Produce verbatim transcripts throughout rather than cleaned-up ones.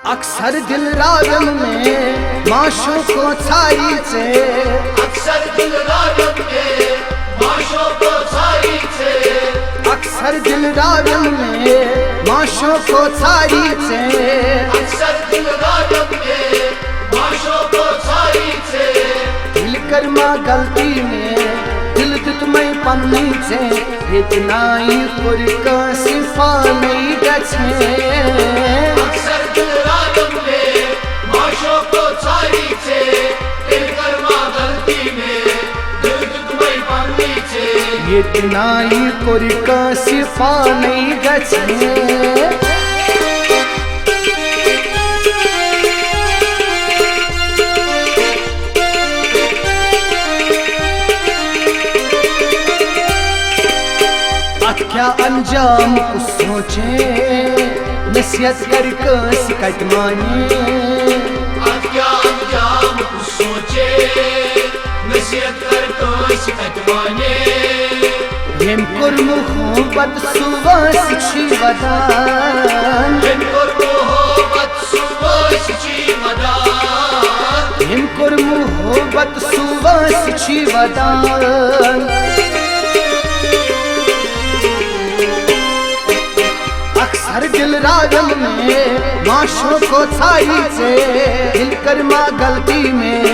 اکثر دل راگم میں معشوق کو ژھاری ژے۔ اکثر دل راگم میں معشوق کو ژھاری ژے۔ اکثر دل راگم میں معشوق کو ژھاری ژے۔ اکثر دل راگم میں معشوق کو ژھاری ژے۔ دل کر ما غلطی میں، دل دیت میں پننی ژے۔ ییٚتہِ ناے کوٚر کٲنٛسہِ پانے گژھِ۔ اکثر دل راگم میں معشوق کو ژھاری ژے۔ دل کر ما غلطی میں، دل دیت میں پننی ژے۔ ییٚتہِ ناے کوٚر کٲنٛسہِ پانے گژھِ۔ اتھ کیا انجام کُس سوچے، نصیحت کر کٲنٛسہِ کتہِ مانے۔ اتھ کیا انجام کُس سوچے، نصیحت کر کٲنٛسہِ کتہِ مانے۔ ییٚمۍ کوٚر محبت سُہ وٲنٛسہِ چھی ودان۔ ییٚمۍ کوٚر محبت سُہ وٲنٛسہِ چھی ودان۔ ییٚمۍ کوٚر محبت سُہ وٲنٛسہِ چھی ودان۔ اکثر دل راگم میں معشوق کو ژھاری ژے۔ دل کر ما غلطی میں،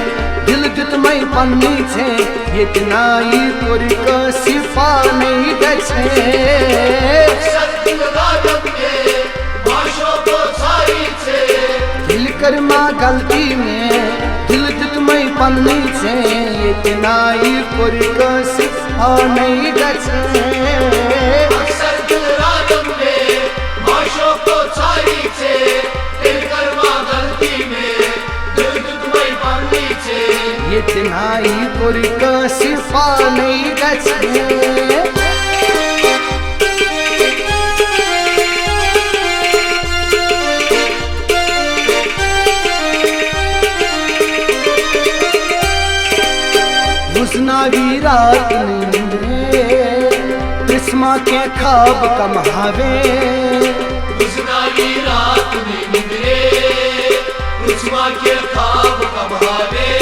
دل دیت میں پننی ژے۔ ییٚتہِ ناے کوٚر کٲنٛسہِ پانے گژھِ۔ اکثر دل راگم میں معشوق کو ژھاری ژے۔ دل کر ما غلطی میں، دل دیت میں پننی ژے۔ ییٚتہِ ناے کوٚر کٲنٛسہِ پانے گژھِ۔ اکثر دل راگم میں معشوق کو ژھاری ژے۔ دل کر ما غلطی میں، دل دیت میں پننی ژے۔ ییٚتہِ ناے کوٚر کٲنٛسہِ پانے گژھِ۔ وُزناوی رات نندرے، پرژھ ما کینٛہہ خواب کم ہاوے۔ وُزناوی رات نندرے، پرژھ ما کینٛہہ خواب کم ہاوے۔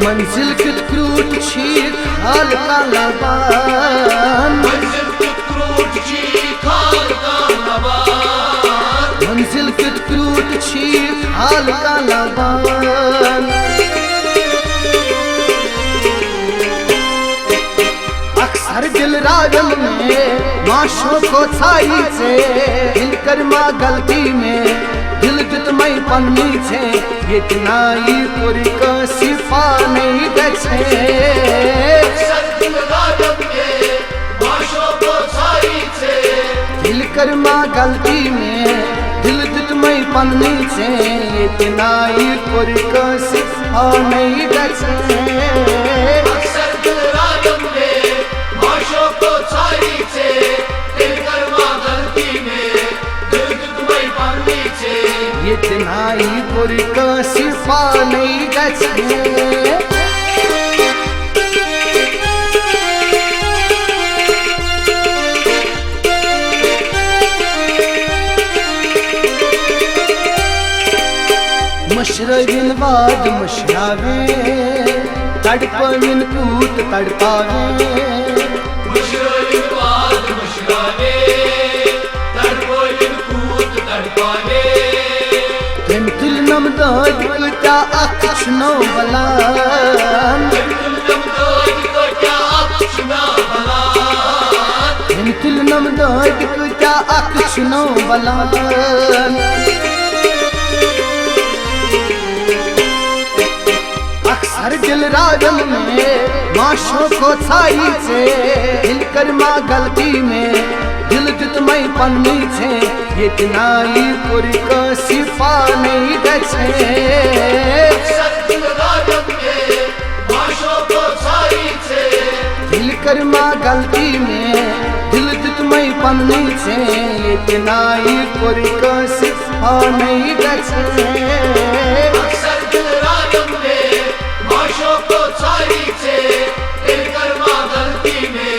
منزل کیُتھ کرٛوٗٹھ چھی خالقہ لبان۔ منزل کیُتھ کرٛوٗٹھ چھی خالقہ لبان۔ منزل کیُتھ کرٛوٗٹھ چھی خالقہ لبان۔ اکثر دل راگم میں معشوق کو ژھاری ژے۔ دل کر ما غلطی میں، دل دیت میں پننی ژے۔ ییٚتہِ ناے کوٚر کٲنٛسہِ پانے گژھِ۔ اکثر دل راگم میں معشوق کو ژھاری ژے۔ دل کر ما غلطی میں، دل دیت میں پننی ژے۔ ییٚتہِ ناے کوٚر کٲنٛسہِ پانے گژھِ۔ اکثر دل راگم میں معشوق کو ژھاری ژے۔ دل کر ما غلطی میں، دل دیت میں پننی ژے۔ ییٚتہِ ناے کوٚر کٲنٛسہِ پانے گژھِ۔ مٔشرٲوِن واد مٔشراوے، تڑپٲوِن کوٗت تڑپاوے۔ مٔشرٲوِن واد مٔشراوے، تڑپٲوِن کوٗت تڑپاوے۔ تٔمۍ تُلنم دٲدۍ کۭتیٛاہ اکھ چھُنو بلان۔ تٔمۍ تُلنم دٲدۍ کۭتیٛاہ اکھ چھُنو بلان۔ تٔمۍ تُلنم دٲدۍ کۭتیٛاہ اکھ چھُنو بلان۔ اکثر دل راگم میں معشوق کو ژھاری ژے۔ دل کر ما غلطی میں، دل دیت میں پننی ژے۔ ییٚتہِ ناے کوٚر کٲنٛسہِ پانے گژھِ۔ اکثر دل راگم میں معشوق کو ژھاری ژے۔ دل کر ما غلطی میں، دل دیت میں پننی ژے۔ ییٚتہِ ناے کوٚر کٲنٛسہِ پانے گژھِ۔ اکثر دل راگم میں معشوق کو ژھاری ژے۔ دل کر ما غلطی میں،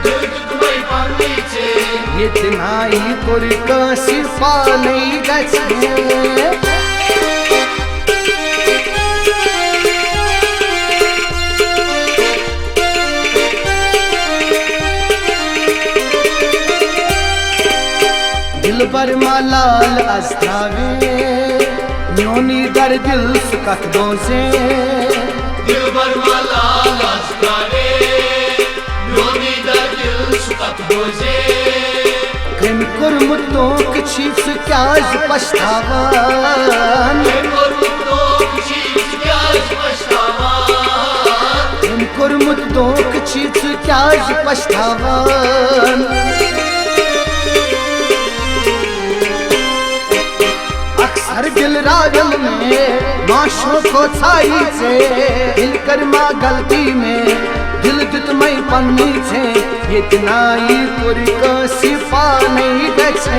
دل دیت میں پننی ژے۔ ییٚتہِ ناے کوٚر کٲنٛسہِ پانے گژھِ۔ آوے، میونی در دل سُہ کتھ بوزے۔ دلبر ما لالس تراوے، میونی در دل سُہ کتھ بوزے۔ کٔمۍ کوٚرمُت دھوکہٕ چھی ژٕ کیٛازِ پشتاوان؟ کٔمۍ کوٚرمُت دھوکہٕ چھی ژٕ کیٛازِ پشتاوان؟ أمۍ کوٚرمُت دھوکہٕ چھی ژٕ کیٛازِ پشتاوان؟ اکثر دل راویل مےٚ، ما شوکھو ژھایی ژےٚ، دل کٔر ما غلطی مےٚ، دل دیُت مَے پننی ژےٚ، ییٚتہِ ناے کوٚر کٲنٛسہِ پانے گژھِ۔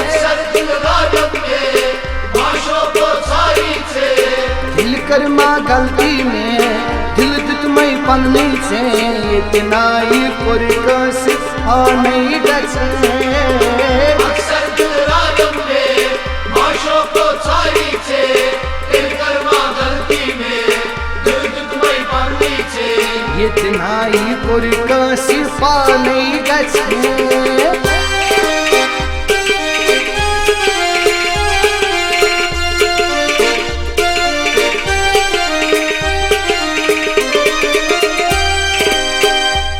اکثر دل راویل مےٚ، ما شوکھو ژھایی ژےٚ۔ دل کٔر ما غلطی مےٚ، دل دیُت مَے پننی ژےٚ، ییٚتہِ ناے کوٚر کٲنٛسہِ پانے گژھِ۔ اکثر دل راویل مےٚ، ما شوکھو ژھایی ژےٚ۔ دل کٔر ما غلطی مےٚ، دل دیُت مَے پننی ژےٚ۔ ییٚتہِ ناے کوٚر کٲنٛسہِ پانے گژھِ۔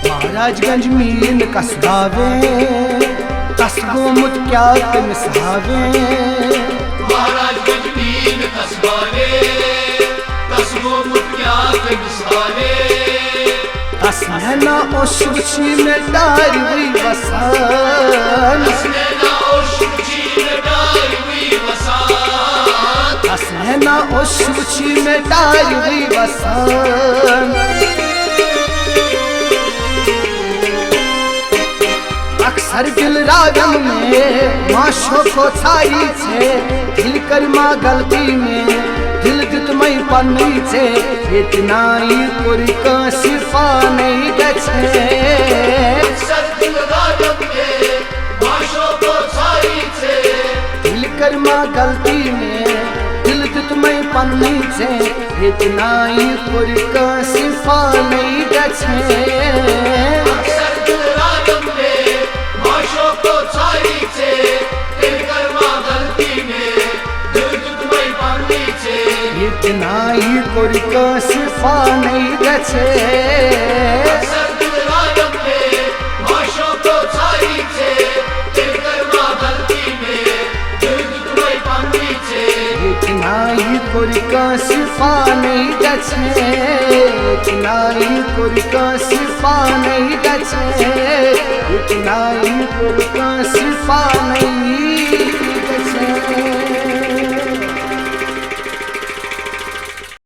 مہاراج گنج مین کس باوے، کس گومت کیا تمس ہاوے۔ مہاراج گنج مین کس باوے، کس گومت کیا تمس ہاوے۔ تس نینہ اوس وچھی مےٚ ڈارِ وٕے وسان۔ تس نینہ اوس وٕچھی مےٚ ڈارِ وٕے وسان۔ تس نینہ اوس وٕچھی مےٚ ڈارِ وٕے وسان۔ اکثر دل راویل مےٚ، ما شوکھو ژھایی ژےٚ، دل کٔر ما غلطی مےٚ، دل دیُت مَے پننی ژےٚ، ییٚتہِ ناے کوٚر کٲنٛسہِ پانے گژھِ۔ اکثر دل راویل مےٚ، ما شوکھو ژھایی ژےٚ۔ دل کٔر ما غلطی مےٚ، دل دیُت مَے پننی ژےٚ، ییٚتہِ ناے کوٚر کٲنٛسہِ پانے گژھِ۔ اکثر دل راویل مےٚ، ما شوکھو ژھایی ژےٚ، تیٚلہِ کر ما غلطی مےٚ، دل دیُت مَے پننی ژےٚ۔ ییٚتہِ ناے کوٚر کٲنٛسہِ پانے گژھِ۔ اکثر دل راویل مےٚ، ما شوکھو ژھایی ژےٚ، تیٚلہِ کر ما غلطی مےٚ، دل دیُت مَے پننی ژےٚ۔ ییٚتہِ ناے کوٚر کٲنٛسہِ پانے گژھِ۔ ییٚتہِ ناے کوٚر کٲنٛسہِ پانے گژھِ۔ ییٚتہِ ناے کوٚر کٲنٛسہِ پانے۔